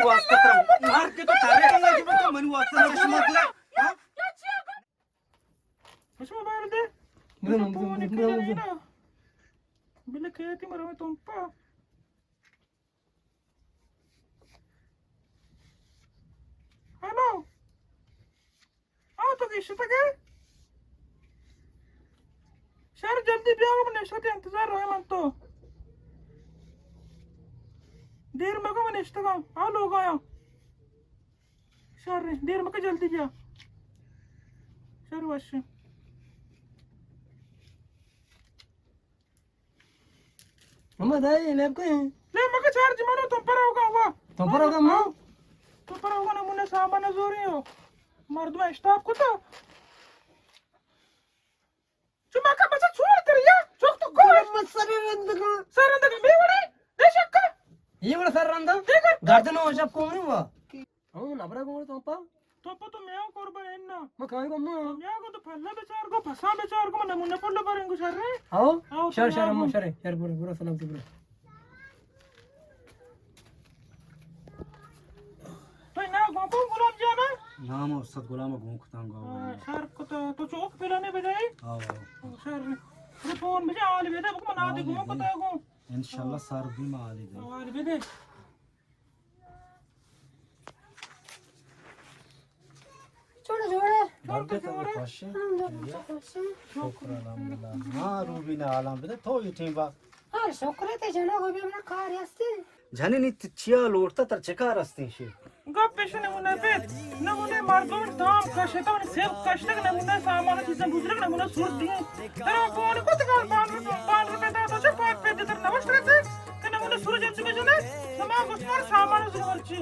واسطہ ترا ہر کے تو تارے، اللہ کی بتا منو واسطہ نہ شما کلا۔ ہاں؟ مجھے موبائل دے۔ بلے من، بلے من، بلے من۔ بلے کہتی مرا میں تم پا۔ ہیلو۔ آ تو گیشتگ ئے؟ شر جلدی بیا، من نشتے انتظار رہے من تو۔ دیر مکن، من نشتگاں۔ آ لوگ آیا۔ شر، دیر مکن، جلدی بیا۔ شر وش۔ ہما دائی لیب کئے؟ لیب مکہ چارج منو، تم پر ہوگا ہوا۔ تم پر ہوگا ماں؟ تم پر ہوگا نمونے سامان زوری ہو۔ مردم اشتاپ کتا۔ چو مکہ بچا چھوڑ کر یا، چوک تو کو۔ من سر رندگا۔ سر رندگا، می وڑے، دے شکا۔ یہ وڑا سر رندا؟ دے کر۔ گردنو شب کو نہیں ہوا۔ ہاں، نبرا گوڑ تو پا۔ تو پا تو میاں قربان ہے نا۔ ما کائیں گو ما۔ تو میاں کو تو پھلا بیچار کو، پھسا بیچار کو، من نمونے پھلا بریں گو شر رہے۔ ہاں؟ ہاں، شر، تو شر، میاں ما کو۔ شر، شر، برو، برو، سلام تو برو۔ تو نا گو کو غلام جانا؟ نام استاد غلام گو کتاں گو۔ ہاں، شر کو تو، تو چوک پلانے بجائے؟ ہاں۔ شر۔ تو فون بجا حال بیدا، بک من آدی گو کتا گو۔ انشاءاللہ سر بھی ما حال دے۔ حال بیدے۔ جوڑے، جوڑے۔ جوڑے۔ خوش۔ الحمدللہ، خوش۔ شکر الحمدللہ۔ ہاں، روبینا حالاں بدے تو یہ ٹیم با۔ ہاں، شکر ہے تے جنا ہو بھی اپنا کار ہستے۔ جنینی تو چیا لوٹتا تر چکار ہستے شی؟ گپ پیش نمونے بیت۔ نمونے مردم دام کشتا، سیب کشتگ، نمونے سامان چیزیں بزرگ، نمونے سور دی۔ ترا فون کت کال پانچ روپے، پانچ روپے داتا چہ پانچ پہ تر نوشت رہتے کہ نمونے سور جلدی بجنے، نما گوشت مار سامان زور مرچی۔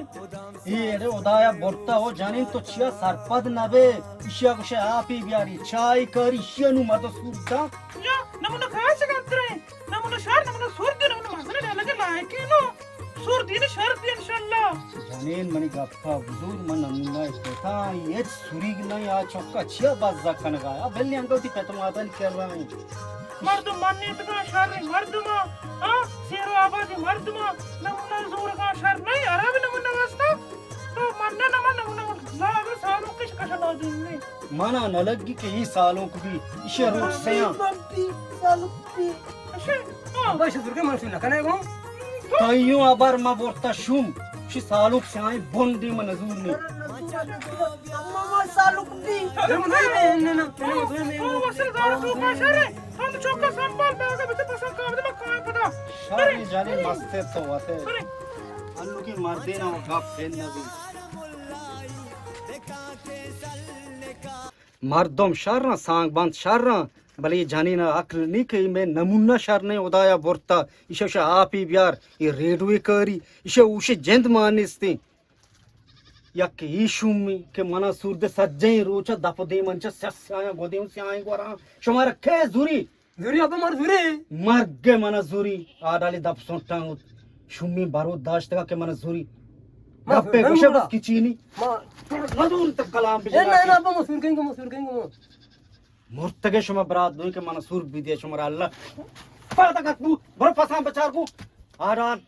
اے اڑے ہدایا برتا ہو جنین تو چیا سرپد نبے، اشیا گوشے آپی بیاری، چائے کاری، اشیا نو مدو سور دا۔ یا نمونے کھایا چکن ترے، نمونے شار، نمونے سور دی، نمونے مزنے ڈالگے لائقی نو۔ سور دین شر دی انشاءاللہ۔ جنین منی گپا بزور من نمونہ اتکا، ہچ سوریگ نہیں، آ چکا چیا بزا کنگا، آ بلی انگو تی پت ماتن کر رہا ہیں۔ مردم من نیتگا شر مردم، ہاں، سیر و آبادی مردم، نمونہ زورگا شر نہیں، عرب نمونہ واسطہ، تو من نہ من نمونہ زاگ سالوں کش کشا لازم نہیں۔ منا نہ لگی کہ ای سالونک بی، اشی روچ سیاں۔ بی، سالونک بی۔ اشی، ہاں۔ ابا، اشی زرگے من شو نہ کنے گو۔ تائیوں ابر ما برتا شوم، اشی سالونک سیاں بندی من نزور نی۔ اما ما سالونک بی۔ نہ، نہ، نہ، نہ۔ او، او، وصل دار تو کا شر ہے۔ ہم چوکا سنبھال، میں اگر بچے پسند کام دے، میں کام پتا۔ شر جانے مست ہے تو واسے۔ انو کی مردے نا گپ ہے نہ بی۔ مردم شر اَنت، سانگ بنت شر اَنت، بلے اے جنین ءَ عقل نی کہ اے مئے نمونہ شر نہ اِنت، ہدایا برتہ، ایشا شہ آپے بیار، اے ریڈوے کاری، ایشا اوشے جند مان نیستیں۔ یک اے شومی کہ منا سور دے سجہیں روچ ءَ دپ دیم انچا سیاہ سیاہیں گودیم سیاہیں گوراں، شمارا کئے زوری؟ زوری ابا مر زوری۔ مرگ ءَ منا زوری۔ آ ڈالی دپ سنٹاں شومی بروت داشتگا کہ منا زوری۔ ما گپے زوری گوشے گڑا۔ بس کچینی۔ ما نزور تک کلام بجے۔ اے نہ، نہ، ابا ما سور کہیں گو، ما سور کہیں گو۔ مرتگے شما برات دوئیں کہ منا سور بدیے شما را اللہ۔ پادا کت بو، برو پساں بچار بو۔ آ ڈال۔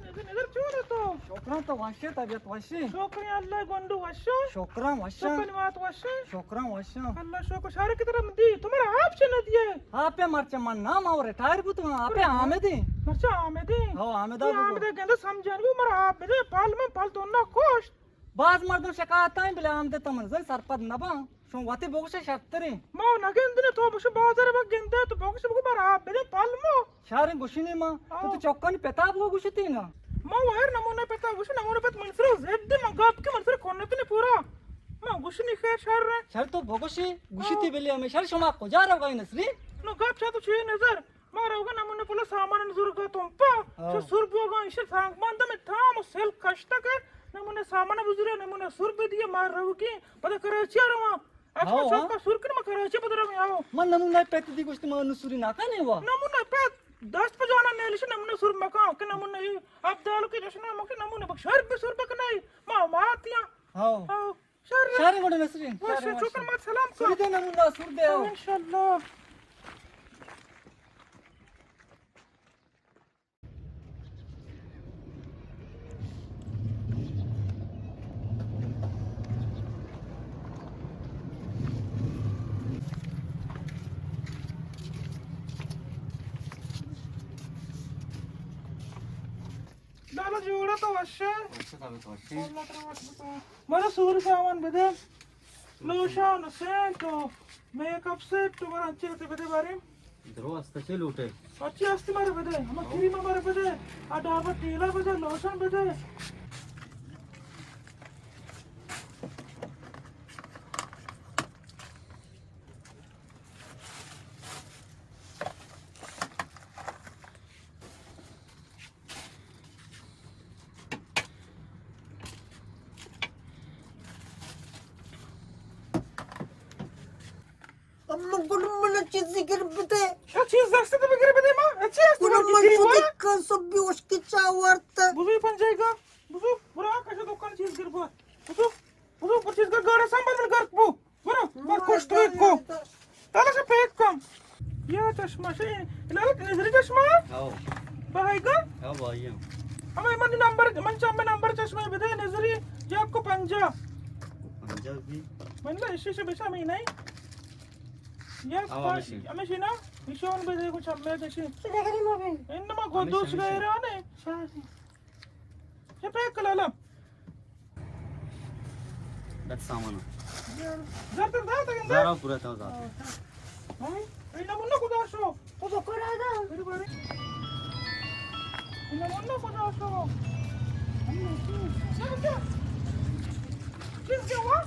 نظر، نظر چون تو؟ شکراں تو وشے، طبیعت وشے؟ شکر اللہ گنڈو وشے؟ شکراں وشاں۔ شکر مات وشے؟ شکراں وشاں۔ اللہ شکر، شارے کی طرف دی، تمہارا آپ چے نہ دیے؟ آپ پہ مرچہ من نام او ریٹائر بوتگاں، آپ پہ آمدیں۔ مرچہ آمدیں؟ ہو، آمدہ بو۔ آمدہ گندہ سمجھان بو، مارا آپ بدے، پال من پال تو نہ کوشت۔ باز مردم شکایت ایں، بلے آمدہ تو من زن سرپد نباں۔ شما وتی بگوش شرتریں۔ ما نگندنے تو بگوش بازار با گندے تو بگوش بگو مارا آپ بدے پال مو۔ شاریں گوشینے ما۔ تو، تو چوکانی پتا بگو گوشتی نا۔ ما وہر نمونہ پتا گوش نمونہ پت منصر زد ما گپ کے منصر کونتنے پورا۔ ما گوشنی خیر شر۔ شر تو بگوشی، گوشتی بلے ہمیں شر شما کجا روگا نسری؟ نو گپ چا تو چی نظر؟ ما روگا نمونہ پلا سامان زرگا تمپا۔ ہاں۔ چو سر بوگا ایشر سانگ باندم تام و سل کشتا کر۔ نمونہ سامان بزرے، نمونہ سر بدیے، ما روگی۔ پدا کراچی آ رواں۔ اش ہاں، ما ہاں۔ چوکا سر کن ما کراچی پدا رویں، آؤ۔ من نمونہ پت دی گوشت ما نو سری ناکانے وا۔ نمونہ پت دست پہ جانا نیلش نمونہ سر مکان کہ نمونہ اے عبدال کی جشن مکہ نمونہ بخشر بہ سر بکنائی۔ ما ماتیاں۔ ہاں۔ ہاں۔ شر۔ شر گوڑے نسرین۔ وش شر، چوکر مات سلام کن۔ سر دے نمونہ سر دے، آؤ۔ انشاءاللہ۔ جوڑ ئے تو وش ئے؟ وش ئے، تو وش ئے؟ اللہ ترا وش بکنت۔ مارا سور سامان بدے۔ لوشن و سینٹ و میک اپ سیٹ و مارا انچیں بدے باریں۔ درو است چے لوٹ ئے؟ ہرچی است مارا بدے۔ ہما کریم مارا بدے۔ آ ڈابا تیلا بدے، لوشن بدے۔ اما گل، من چیزی گر بدے۔ چیز است تو بگر بدے ما۔ چی است گل، من چیزی گر بدے؟ سبی اشکی چاورت۔ بزو پنجائی گا۔ بزو، برا کشا دکان چیز گر بار۔ بزو، بزو، پر چیز گر گاڑا سنبھال من گرک بو۔ برو، بر کشت پیک کو۔ تالا سے پیک کم۔ یا چشمہ سے، لالک نظری چشمہ؟ ہاو۔ بھائی گا؟ ہاو بھائی ہم۔ ہمیں من نمبر، من چم نمبر چشمہ بدے نظری، یک کو پنجاہ۔ پنجاہ بھی؟ من لا اسی سے بچا میں نہیں۔ یک ہاو، کو، ہمیشہ۔ ہمیشہ نا، ایشون بدے کو چم میں دشی۔ انما گو دوست گئے رہا نے۔ چے پیک کلا لم؟ بس سامان۔ زر تر دات اگن زارا پورا تا زار۔ ہاں؟ اے نمونہ کجا شو؟ تو تو کرا دا۔ بری بری۔ اے نمونہ کجا شو؟ چیز کیا ہوا؟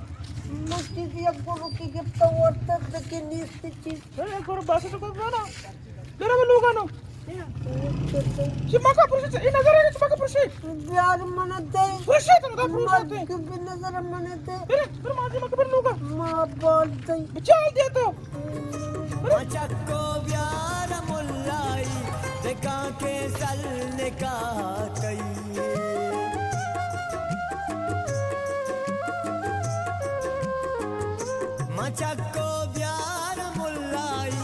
مشتی یک گروکی گپتا ورتا دکی نیستی چیز۔ اے گروہ باسے تو کجا نا؟ برو لوگانو۔ چمکا پروشی، اے نظر آگے چمکا پروشی۔ بیار من دے۔ پروشی تو دا پروشی۔ مرگ بھی نظر من دے۔ برو، برو ماجی مکا برو لوگا۔ ما بال دے۔ بچال دے تو۔ مچکو بیار ملائی، دکان کے سل نکاح کئی۔ مچکو بیار ملائی،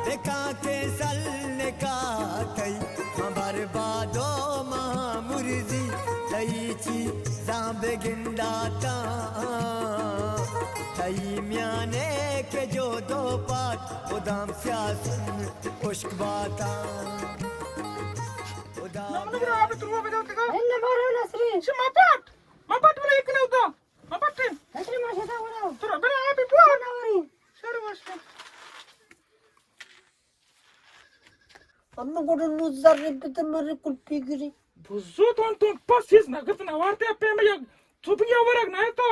دکان کے سل نکاح کئی۔ ہاں بربادو ماں مرزی، تئی چی زاں بگنداتا۔ تئی میانے کے جو دو پات، ادام سیاسن اشک باتا۔ ادام نمنو برا آپ ترو بدو تگا۔ اے نہ بارو نسری۔ چی ما پاٹ؟ ما پاٹ بلا ایک نہ ادا۔ ما پاٹ۔ نسری ما شتا ورا۔ ترا برا آپ پور۔ نہ وری۔ شر واسطہ۔ اما گڑا نو زر بدے مرے کلپی گری۔ بزو تو تو پس چیز نگت نہ وارتے، پہ میں یک تو بھی ورگ نہ تو۔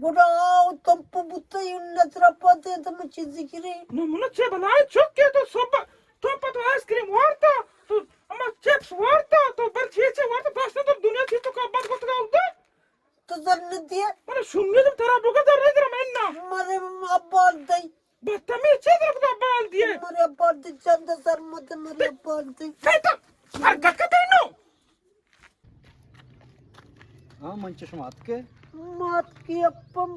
گڑا آؤ تمپ بوتا، یو نظر پاتے تو میں چیزی گری۔ نو من چے بلائے چک کے تو صبح تو پتو آئس کریم وارتا، تو اما چپس وارتا، تو بر چیچے وارتا، بس تو دنیا چیز تو کبر گتگا ہوتا۔ تو زر نہ دیئے؟ من شومی تو ترا بگا زر نہ دیرا میں نا۔ مرے ابال دئی۔ بدتمیز چے زر بگا ابال دیئے؟ مرے ابال دئی، چند زر مدے مرے ابال دئی۔ تئی تو ہر گکا تئی نو۔ ہاں، من چشم آتکے۔ مات کی اپم،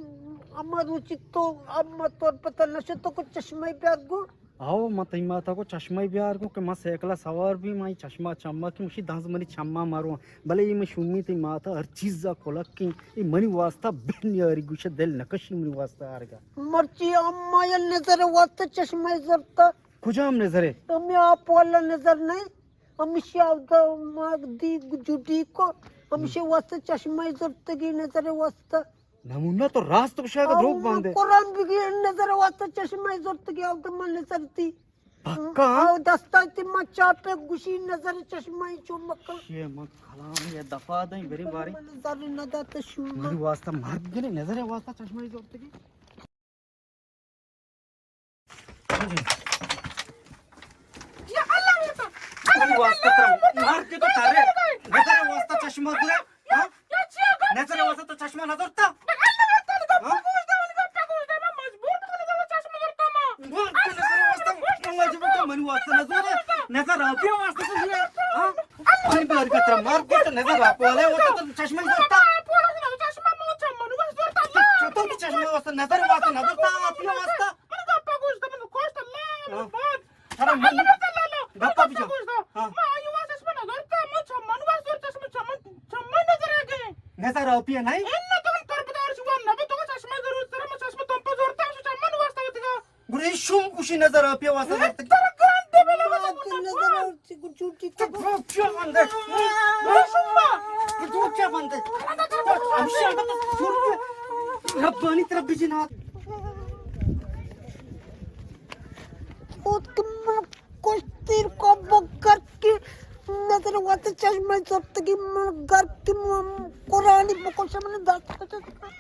اما روچی تو، اما تو پتہ نشے تو کو چشمہ بیار گو۔ آؤ، من تئی ماتا کو چشمہ بیار گو کہ من سائیکل سوار بھی، من چشمہ چمہ کہ مشی دنز منی چمہ مارو۔ بلے اے من شومی تئی ماتا ہر چیز ء کلک ایں۔ اے منی واسطہ بن یاری گوشہ دل نکشی منی واسطہ آرگا۔ مرچی اما یا نظر واسطہ چشمہ زرتا۔ کجام نظر ہے؟ ہمیں آپ والا نظر نہیں۔ ہمیشہ اودا ما دی جڈی کو۔ ہمیشہ واسطہ چشمہ زرتگی نظر واسطہ۔ نمونہ تو راست گوشے کہ دروگ باندے۔ قرآن بگی نظر واسطہ چشمہ زرتگی اودا ما نظر دی۔ پکا؟ او دستا تی ما چاپے گوشی نظر چشمہ چمکا۔ شے من کلام یا دفعہ دیں بری باری۔ نظر نہ داتا شوما۔ میری واسطہ مرد گنے نظر واسطہ چشمہ زرتگی۔ یا اللہ ورتا۔ منی واسطہ ترا مار کے تو تارے۔ نظر واسطہ چشمہ دے۔ ہاں؟ نظر واسطہ تو چشمہ نہ زرتا۔ ہاں؟ مار کے نظر واسطہ، منی واسطہ نہ زرے۔ نظر آپی واسطہ تو زرے۔ ہاں؟ منی بار کا ترا مار کے تو نظر آپ والے واسطہ تو چشمہ نہ زرتا۔ تو، تو چشمہ واسطہ، نظر واسطہ نہ زرتا، آپی واسطہ۔ من گپا گوش دے، من کوشت اللہ، ہاں۔ من بعد۔ سر من اللہ، اللہ، اللہ۔ گپا من بجا۔ گپا گوش دے۔ ہاں۔ ما آئی واسطہ چشمہ نہ زرتا، من چم-، من واسطہ چشمہ، چم-، چم-، من نظر آ گئے۔ نظر آ پیا نہیں؟ ان تو من تر بدار شو، نہ تو چشمہ ضرورت سر، من چشمہ تم پر زورتا، شو چم من واسطہ ہوتی گا۔ گڑا شوم گوشی نظر آ پیا واسطہ زرتا۔ تر گران دے بلا واسطہ نظر آ۔ چپ، چپ، چپ بندے۔ تو چپ بندے۔ ہمیشہ ربانی طرف بھی جنات۔ اوت کہ من کشتیر کو بگر کی نظر وات چشمہ سپتگی من گر کی من قرآنی بکشم من دست کشم۔